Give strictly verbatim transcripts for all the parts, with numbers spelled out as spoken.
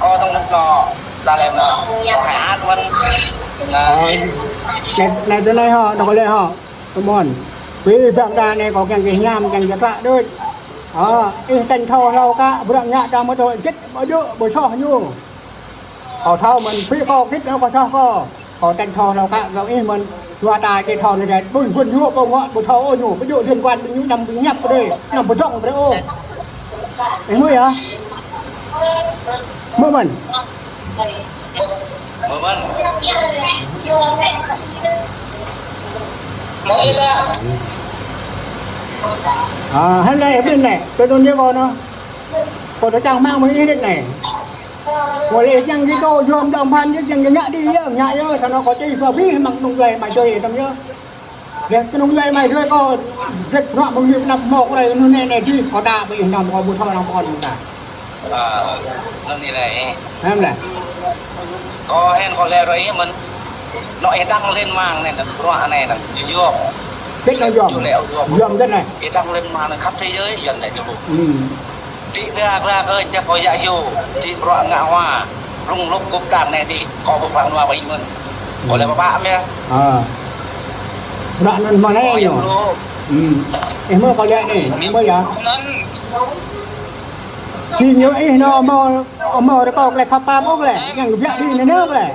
Kâo tong lŭk nô, la lĕ nô, kâo hai an mơ̆n. Nô. Ơ, anai, anai tơ anai hŏ, nô kâo lĕ hŏ, tơmon. Ƀing ƀing ta anai kâo kiăng kơ hiam, kiăng kơ klă đôč. Ơ, ih tơña thâo hlâo kă, bruă ngă ta mơ̆ dŏ jĕt, ƀu djơ̆, ƀu soh ñu. Kâo thâo mơ̆n, ƀing kâo kĭt nô kâo soh kâo. Kâo tơña thâo hlâo kă, kâo ih mơ̆n, dua ta či thâo anai, ƀing ƀing ñu ƀu ngă, ƀu thâo ôh ñu, ƀu djơ̆ liên quan ƀing ñu, năm ƀing ñăp brơi, năm ƀu dŏng brơi ôh. Ih hmư̆ yơh? Hmư̆ mơ̆n? Ơ, hơnai ƀing anai, tơ anŭn yơh kâo nô. Kâo tơ čang hmăng mơ̆ng ih đĕt anai. Kâo lĕ kiăng kơ kâo yom dŏ phan yơh, kiăng kơ ngă đĭ yơh, ngă yơh, tơ nô kâo čih pơ abih mơ̆ng kơnung djuai amai adơi tăm yơh. Lĕ kơnung djuai amai adơi kâo, jĕt bruă mơ̆ng ñu pơanăp mơ̆ kâo rai anŭn anai anai dih, kâo đa ƀing ih năm kâo ƀu thâo năm kâo anŭn đa. Ơ, anŭn anai lĕ. Hăm lĕ. Kâo hên kâo lĕ rơi mơ̆n. Nô ih đăng lên mạng anai, bruă anai, anai, yom. Kĭt nô yom. Yom kĭt anai. Ih đăng lên mạng anai khắp thế giới, yom anai. Ư. Či tơ ag ra kơ čăp kâo yă hyu, či bruă ngă hua, rŭng lŭk kŭp đan anai či, kâo ƀu pran hua ƀing mơ̆n. Kâo lĕ pơpă mơ̆. Ơ. Bruă anŭn mơ̆ anai ñu. Ih hmư̆ kâo lĕ anai, ih hmư̆ yơh. Či ñu ih nô hmâo, hmâo rơkâo tơlơi khăp pap ôh lĕ, kiăng kơ biă đĭ anai ôh lĕ.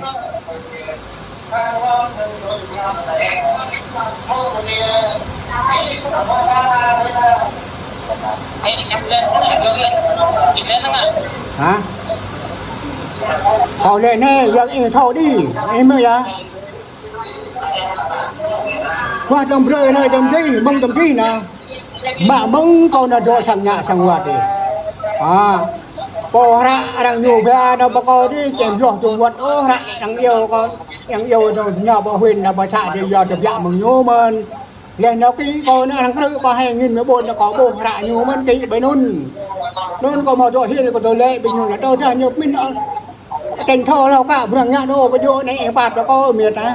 Hă? Kâo lĕ anai, yua ih thâo đĭ, ih hmư̆ yơh. Kâo tơm brơi anai tơm dih, mơ̆ng tơm dih nô. Mă mơ̆ng kâo nao dŏ sang ngă sang wơ̆t đĭ. Ơ. Pô hră arăng ñu ba nao pơ kâo đĭ, čem yơh čum wơ̆t ôh hră arăng iâu kâo, arăng iâu nao, nao pơ huyện nao pơ xã đĭ yua tơbiă mơ̆ng ñu mơ̆n. Lĕ nao kĭ kâo nao arăng krư̆ kâo hai nghìn mười bốn nao kâo ƀuh hră ñu mơ̆n kĭ ƀơi anŭn. Anŭn kâo hmâo dŏ hil kâo tơlơi ƀing ñu nao tơdah ñu pơmĭn nao. Tơña thâo hlâo kă, bruă ngă nô, ƀu djơ̆ anai ih pap đôč kâo mĭt ah.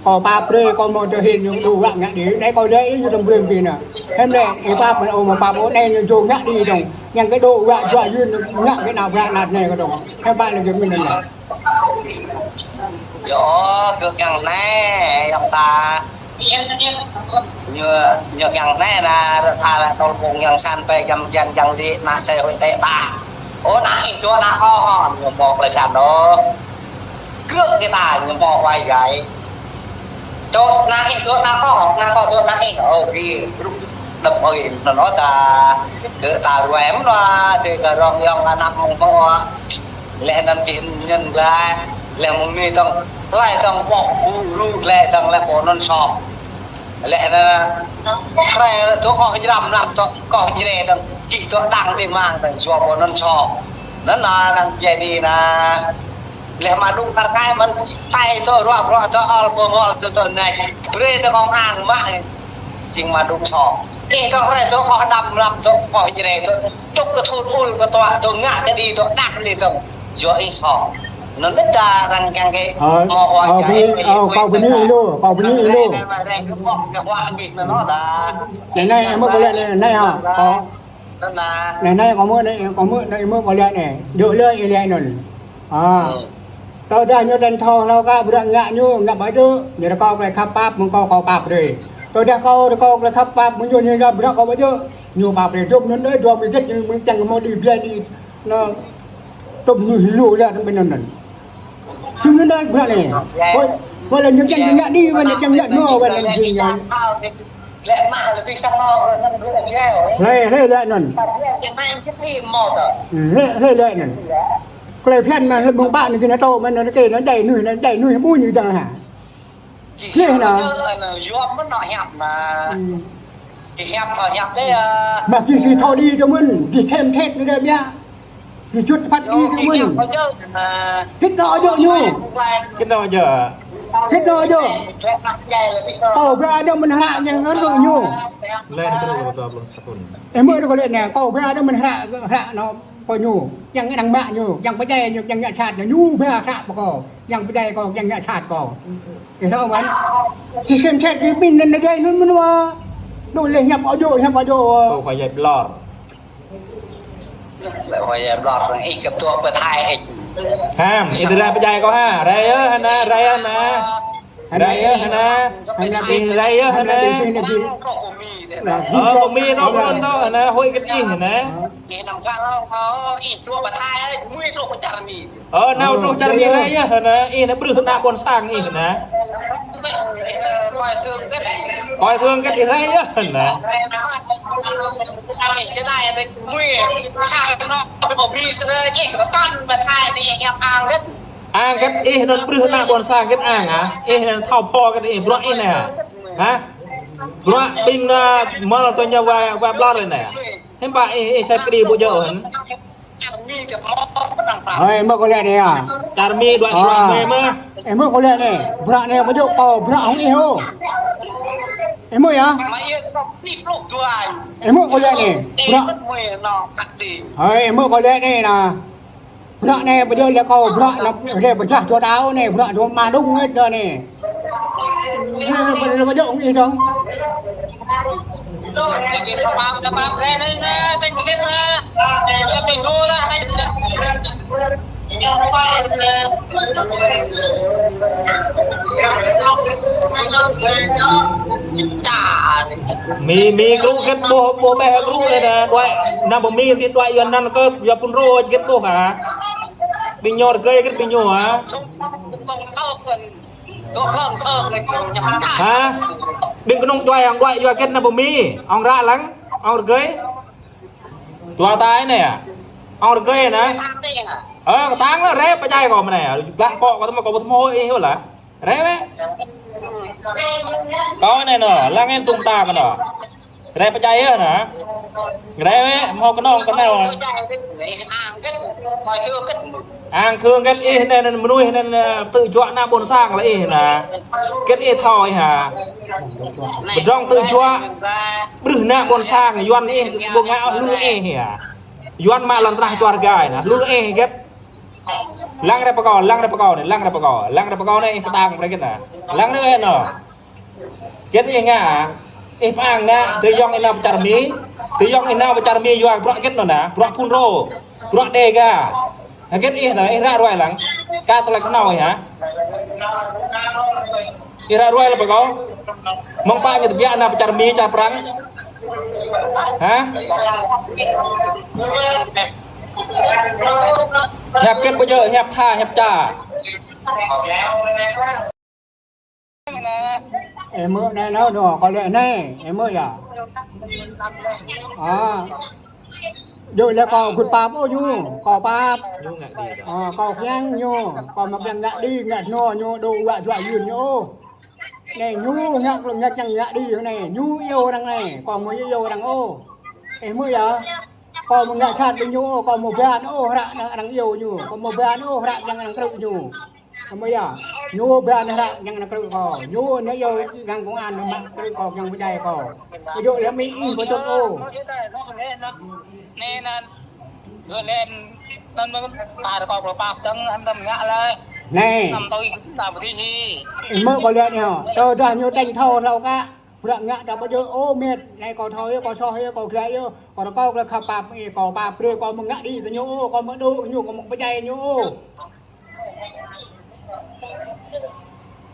Kâo pap brơi, kâo hmâo tơhil ñu dŏ wă ngă đĭ. Anai kâo lĕ ih ñu tơm brơi ƀing nô. Hăm lĕ, ih pap mơ̆n ôh mơ̆ pap ôh, anai ñu djơ̆ ngă đĭ dong. Yang kơ dŏ wă djơ̆ yun ngă kơ nao bruă nat anai kơ dong. Hăm pap lĕ kơ mĭn anai. Yơh, kơ kiăng anai, yơh ta. Ñu, ñu kiăng anai na, rơ̆ tha lĕ tơl kông yang san pĕ jăm jan jăng lĕ na sai huĭ tĕ ta. Ơ, na ih dŏ na kâo hŏ, ñu hmâo tơlơi čan đôč. Kơ kơ ta ñu hmâo wai gai. Dŏ na ih dŏ na kâo hŏ, na kâo dŏ na ih. Ơ, gih, rŭ, đơ̆p ơi, nô nô ta. Kơ ta ruai mơ̆n, dêh kơ rong yong anăp mơ̆ng hmâo. Lĕ anŭn gih ñen glaĭ, lĕ mơ̆ng anai tơ̆ng, hlơi tơ̆ng pô guru, lĕ tơ̆ng lĕ pô anŭn soh. Lĕ anŭn, hrơi tơ kâo jram lăm tơ kâo jrê tơ̆ng, gih tơ đang đĭ mang tơ̆ng, yua pô anŭn soh. Anŭn na, năng jai ni na. Lĕ mă đŭng kar kai mơ̆n, tai tơ ruă ruă tơ ol pơngol tơ tơ anai. Brơi tơ kông an mă. Jing mă đŭng soh. Ih tơ hrơi tơ kâo đăm lăm tơ kâo jrê tơ. Tŭk kơ thun ul kơ tuă tơ ngă kơ đĭ tơ đăk đĭ tơ. Yua ih soh. Anŭn đĭ ta arăng kiăng kơ. Ơ, mơ̆ ơ, ƀing, ơ, kâo ƀing ih lu, kâo ƀing ih lu. Anai, anai, anai, hmư̆ kâo lĕ anai, anai hă, kâo. Anai, anai, kâo hmư̆ anai, kâo hmư̆ anai, hmư̆ kâo lĕ anai. Dŏ lĕ ih lĕ anŭn. Ơ. Tơdah ñu tơña thâo hlâo kă bruă ngă ñu, ngă ƀu djơ̆, ñu rơkâo tơlơi khăp pap mơ̆ng kâo, kâo pap brơi. Tơdah kâo rơkâo tơlơi khăp pap mơ̆ng ñu, ñu ngă bruă kâo ƀu djơ̆, ñu pap brơi. Dŏ anŭn đơi, dŏ mơ̆ jĕt ñu mơ̆ng čang hmâo đĭ biă đĭ. Nô, tŭm ñu lu lĕ tơm ƀing anŭn. Čum anŭn đơi bruă anai. Ôi, wơ̆t lĕ ñu kiăng ngă đĭ, wơ̆t lĕ kiăng ngă nô, wơ̆t lĕ ñu kiăng ngă. Lĕ mă lĕ ƀing sang anŭn, anŭn gơ̆ lĕ. Lĕ, lĕ, lĕ anŭn. Lĕ, lĕ, lĕ anŭn. Tơlơi phiăn mă lĕ mơ̆ng ƀă anai kơ anai tŏ mă anai kơ anai đai anai, anai đai anai ƀu ñu dăng ha. Lĕ anŭn. Yua mơ̆n anŭn hiăp mă. Ư. Kơ hiăp thâo hiăp lĕ, ơ. Mă kơ kơ thâo đĭ tơ mơ̆n, kơ sem set anai đai biă. Kơ čut phat đĭ tơ mơ̆n. Kơ hiăp thâo jơ̆, ơ. Kơ thâo jơ̆ ñu. Kơ thâo jơ̆. Kơ thâo jơ̆. Kâo bruă anŭn mơ̆n hră yang ngăn kơ ñu. Lĕ kơ lu kơ lu sa thŭn. Ơ, mơ̆ kâo lĕ anai, kâo bruă anŭn mơ̆n hră, hră anŭn pơ ñu. Yang ngăn mă ñu, yang pơdjai ñu, yang ngă sat ñu, ñu bruă hră pơ kâo. Yang pơdjai kâo, yang ngă sat kâo. Ih thâo mơ̆n. Kơ sem set kơ ƀing anŭn anai djai anŭn mơ̆n wa. Anŭn lĕ hiăp ôh jŏ, hiăp ôh jŏ. Kâo khua djai ƀlŏr. Lĕ khua djai ƀlŏr, ih kơ tŏ pơ Thái ih. Ham, ih rai pơdjai kâo ha. Rai yơh anŭn, rai yơh anŭn. Rai yơh anŭn. Ih rai yơh anŭn. Ơ, pơ Mi anŭn, anŭn tŏ anŭn, hơi kơ ih anŭn. Ih năm kơ ih tŏ pơ Thái ih, mui tŏ pơ čar Mi. Ơ, nao truh čar Mi rai yơh anŭn, ih anŭn ƀrưh ană ƀôn sang ih anŭn. Kơ ih thâo kơ ih rai yơh anŭn. Ang kơ ih anŭn ƀrưh ană ƀôn sang kơ ang ah. Ih anŭn thâo pho kơ ih bruă ih anŭn. Hă? Bruă ƀing anŭn mơ̆ tơña wa, wa ƀlŏr anŭn. Hiư̆m pă ih, ih sat kơđi ƀu djơ̆ anŭn. Hơi, mơ̆ kâo lĕ anai ah. Čar Mi đuaĭ, đuaĭ mơ̆ mơ̆. Ơ, mơ̆ kâo lĕ anai. Bruă anai ƀu djơ̆ kâo bruă hăng ih ôh. Ơ, mơ̆ yơh. Ơ, mơ̆ kâo lĕ anai. Bruă. Hơi, mơ̆ kâo lĕ anai anŭn. Bruă anai ƀu djơ̆ lĕ kâo bruă anŭn lĕ pơjah dua tơlơi anai, bruă dua mă đung ih anai. Anai, anai, anai, anai, anai, anai. Mi, Mi krŭ hơget ƀuh, ƀuh ƀĕ krŭ anai, đuaĭ, anăm ƀu Mi tin đuaĭ yua anăn kơ, yua phun rô hơget ƀuh hă? Ƀing ñu rơgơi hơget ƀing ñu hă? Hă? Ƀing kơnung djuai hăng djuai yua hơget anăm ƀu Mi. Ŏng ră lăng, ŏng rơgơi. Dua ta anai ah. Ŏng rơgơi anai. Ơ, kơtang lĕ, rai pơdjai kâo mơ̆n anai. Blah pŏk kâo tơma kâo ƀu tơma hơi ih ôh lah. Rai wĕ. Kâo anai anŭn, lăng anŭn tŭm ta kơ anŭn. Rai pơdjai yơh anŭn. Rai wĕ, hmâo kơnơ̆ng kơnơ̆ng. Ang khương hơget ih anŭn, anŭn mơnuih anŭn, ơ, tŭ juă ană ƀôn sang lĕ ih anŭn. Hơget ih thâo ih hă? Pơdrŏng tŭ juă. Ƀrưh ană ƀôn sang, Yuan ih ƀu ngă ôh, hlŭn ih hă? Yuan mă lŏn tơnah čuar gai anŭn, hlŭn ih hơget? Lăng rai pơ kâo, lăng rai pơ kâo anai, lăng rai pơ kâo, lăng rai pơ kâo anai, ih kơtang brơi hơget anŭn. Lăng rai anŭn. Hơget ih ngă, ih pơang anŭn, tơyŏng ih nao pơ čar Mi, tơyŏng ih nao pơ čar Mi yua bruă hơget anŭn anŭn, bruă phun rô, bruă Đêga. Hơget ih anŭn, ih ră ruai lăng, kơ tơlơi kơnâo ih hă? Ih ră ruai lăng pơ kâo. Mơ̆ng pă ñu tơbiă nao pơ čar Mi čar Prăng. Hă? Hiăp hơget ƀu djơ̆, hiăp tha, hiăp ča. Ơ mơ̆ anai anŭn, anŭn, kâo lĕ anai, ơ mơ̆ yơh. Ơ. Djơ̆ lĕ kâo gưt pap ôh ñu, kâo pap. Ñu ngă đĭ. Ơ, kâo kiăng ñu, kâo mă kiăng ngă đĭ, ngă anŭn, ñu dŏ wă juă yun ñu ôh. Anai ñu ngă klŏng ngă kiăng ngă đĭ anai, ñu iâu arăng anai, kâo ƀu iâu arăng ôh. Ơ mơ̆ yơh. Kâo ƀu ngă sat ƀing ñu ôh, kâo ƀu ba ôh hră arăng iâu ñu, kâo ƀu ba ôh hră kiăng arăng krư̆ ñu. Ơ mơ̆ yơh, ñu ba hră kiăng arăng krư̆ kâo. Ñu anai iâu kiăng kông an mă krư̆ kâo, kiăng pơdjai kâo. Ƀu djơ̆ lĕ Mi ih pơčut ôh. Anai. Ơ mơ̆ kâo lĕ anai hŏ. Tơdah ñu tơña thâo hlâo kă. Bruă ngă ta ƀu djơ̆ ôh mĕt. Anai kâo thâo yơh, kâo soh yơh, kâo glăi yơh. Kâo rơkâo glăi khăp pap, ơ, kâo pap brơi, kâo ƀu ngă đĭ kơ ñu ôh, kâo ƀu dŏ kơ ñu, kâo ƀu pơdjai ñu ôh.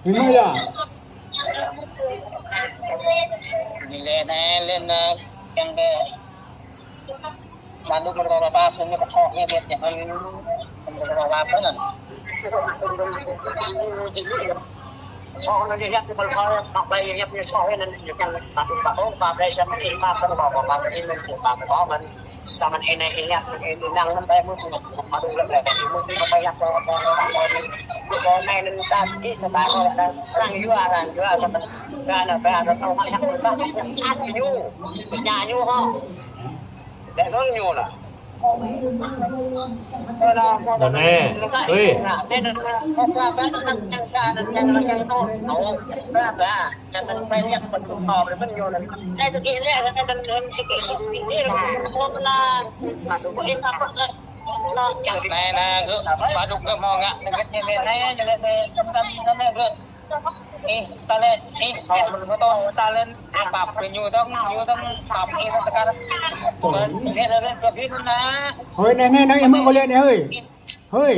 Ơ mơ̆ yơh. Anai lĕ anai, lĕ anai, kiăng kơ mă đŭk mă rơkâo pap, ñu kơ soh ñu biă ñu, mă rơkâo pap anŭn. Soh anŭn yơh hiăp ñu ƀơi khua, pap ƀai yơh hiăp ñu soh anŭn, ñu kiăng pap, pap, pap ƀai samơ̆ ih pap kơ pap, pap ih mơ̆n, pap kơ mơ̆n. Samơ̆ ih anai ih hiăp, ih anai năng mơ̆n ƀai mơ̆n, pap ƀai lăp lăp, ih mơ̆n, pap ƀai hiăp kơ, kơ, kơ, kơ, kơ anai anŭn sa, ih sa ƀai kơ, arăng yua, arăng yua, samơ̆, arăng, arăng, arăng, arăng, arăng, arăng, arăng, ñu, ñu hŏ. Để nó nhiều nè. Đó nè, ơi. Anai, anai, gơ̆, pă dŏ gơ̆ hmâo ngă, anai, anai, anai, gơ̆. Ih, ta lĕ, ih, hŏ mơ̆n kơ tơ̆, ta lĕ, pap kơ ñu tơ̆ng, ñu tơ̆ng, pap ih tơ̆ng tơkar. Hơi, anai, anai, anai, ih hmư̆ kâo lĕ anai, hơi. Hơi.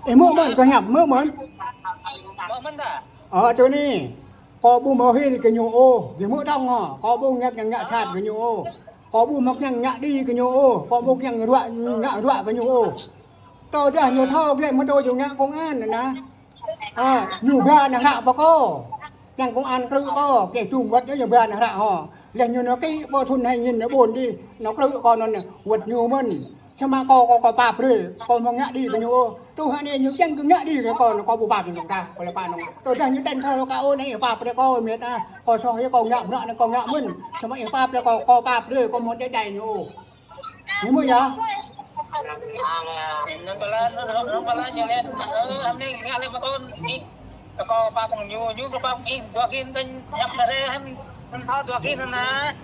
Ih hmư̆ mơ̆n, kâo hiăp, hmư̆ mơ̆n. Hmư̆ mơ̆n ta? Ơ, tui anai. Kâo ƀu hmâo hil kơ ñu ôh, gih hmư̆ dơ̆ng hă, kâo ƀu ngă kiăng ngă sat kơ ñu ôh. Kâo ƀu hmâo kiăng ngă đĭ kơ ñu ôh, kâo ƀu kiăng ruă, ngă ruă kơ ñu ôh. Tơdah ñu thâo glaĭ mơ̆ tơ̆ ñu ngă công an anŭn. Ơ, ñu ba ană hră pơ kâo. Kiăng công an krư̆ kâo, kơ čum wơ̆t ñu ba ană hră hŏ. Laih ñu nao kĭ pơ thun hai nghìn nao ƀôn dih, nao krư̆ kâo anŭn wơ̆t ñu mơ̆n. Samơ̆ kâo, kâo, kâo pap brơi, kâo hmâo ngă đĭ kơ ñu ôh. Truh hă anai ñu kiăng kơ ngă đĭ kơ kâo, kâo ƀu pap ñu dơ̆ng tah, kâo lĕ pă anŭn. Tơdah ñu ten thâo kâo anai ih pap brơi kâo mĕt ah. Kâo soh yơh kâo ngă bruă anai kâo ngă mơ̆n. Samơ̆ ih pap brơi kâo, kâo pap brơi, kâo hmâo djai djai ñu ôh. Ñu mơ̆ yơh. Anŭn ƀơi lĕ, anŭn ƀơi lĕ ñu lĕ, ơ, hăm anai ngă lĕ mơ̆ tơ̆, ih, kâo pap ñu, ñu kâo pap ih, dua kin tơ̆ng, hiăp ta rĕ hăm, hăm thâo dua kin anŭn.